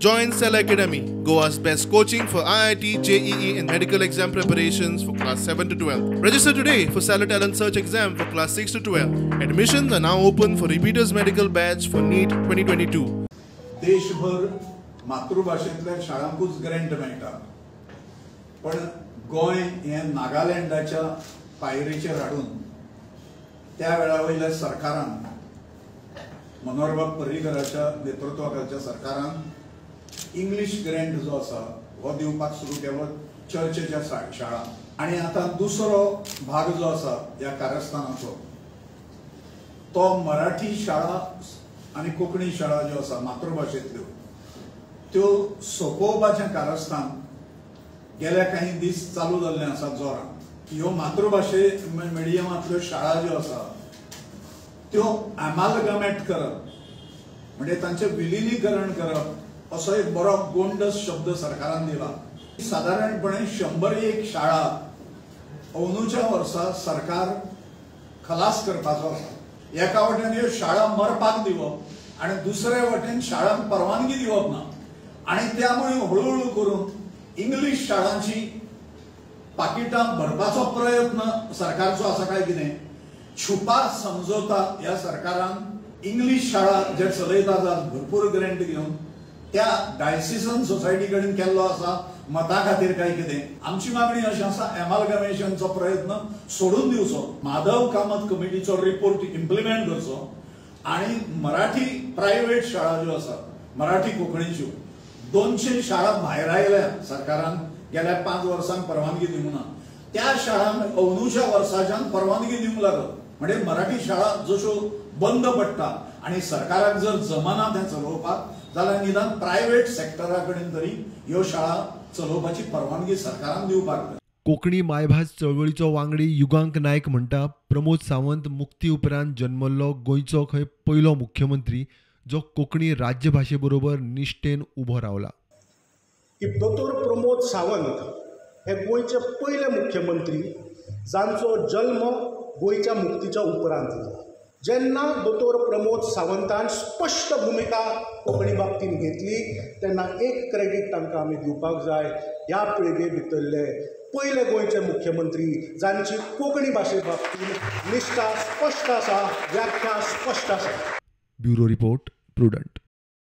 Join Cell Academy, Goa's best coaching for IIT, JEE and medical exam preparations for class 7 to 12. Register today for Stellar Talent Search exam for class 6 to 12. Admissions are now open for repeaters medical batch for NEET 2022. देशभर मातृभाषेंतल्या शाळांकूच Grant मेळटा, पण गोंय हें नागालँडाच्या पायरेचेर हाडून त्या वेळा वयल्या सरकारान, मनोहरबाब पर्रीकराच्या नेतृत्वाखालच्या सरकारान इंग्लीश ग्रँट जो आसा हो दिवपाक सुरू केलो चर्चेच्या शाळांक. आनी आतां दुसरो भाग जो आसा ह्या कारस्थानाचो तो मराठी शाळा आनी कोंकणी शाळा ज्यो आसा मातृभाशेंतल्यो त्यो सोंपोवपाचें कारस्थान गेल्या काही दीस चालू जाल्लें आसा जोरान. ह्यो मातृभाशे मिडियमांतल्यो शाळा ज्यो आसा त्यो एमालगमेट करप म्हणजे तांचें विलिनीकरण करप असो एक बरो गोंडस शब्द सरकारान दिला. सादारणपणे 101 शाळा अंदूच्या वर्सा सरकार खलास करपाचो आसा. एका वटेन ह्यो शाळा मरपाक दिवप आनी दुसरे वटेन शाळांक परवानगी दिवप ना, आनी त्यामुळे हळूहळू करून इंग्लीश शाळांची पाकिटां भरपाचो प्रयत्न सरकारचो आसा काय कितें. छुपा समजोता ह्या सरकारान इंग्लीश शाळा जे चलयतात भरपूर ग्रँट घेवन त्या डायसिसन सोसायटी कडेन केल्लो आसा मता खातीर काय कितें. आमची मागणी अशी आसा, एमालगमेशनचो प्रयत्न सोडून दिवचो, माधव कामत कमिटीचो रिपोर्ट इम्प्लिमेंट करचो आनी मराठी प्रायव्हेट शाळा ज्यो आसा मराठी कोंकणीच्यो 200 शाळा भायर आयल्या सरकारान गेल्या 5 वर्सांक परवानगी दिवंक ना, त्या शाळांक अंदूच्या वर्साच्यान परवानगी दिवंक लागत. म्हणजे मराठी शाळा जश्यो बंद पडटा आनी सरकाराक जर जमना तें चलोवपाक जाल्यार निदान प्रायव्हेट सेक्टरा कडेन तरी ह्यो शाळा चलोवपाची परवानगी सरकारान दिवपाक जाय. कोंकणी मायभास चळवळीचो वांगडी युगांक नायक म्हणटा, प्रमोद सावंत मुक्ती उपरांत जन्मल्लो गोंयचो खंय पयलो मुख्यमंत्री जो कोंकणी राज्यभाशे बरोबर निश्ठेन उबो रावला. की दोतोर प्रमोद सावंत हे गोंयचे पयले मुख्यमंत्री जांचो जल्म गोंयच्या मुक्तीच्या उपरांत जालो. जेन्ना दोतोर प्रमोद सावंतान स्पश्ट भुमिका कोंकणी बाबतीन घेतली तेन्ना एक क्रेडीट तांकां आमी दिवपाक जाय, ह्या पिळगे भितरले पयले गोंयचे मुख्यमंत्री जांची कोंकणी भाशे बाबतीन निश्ठा स्पश्ट आसा, व्याख्या स्पश्ट आसा. Bureau report, Prudent.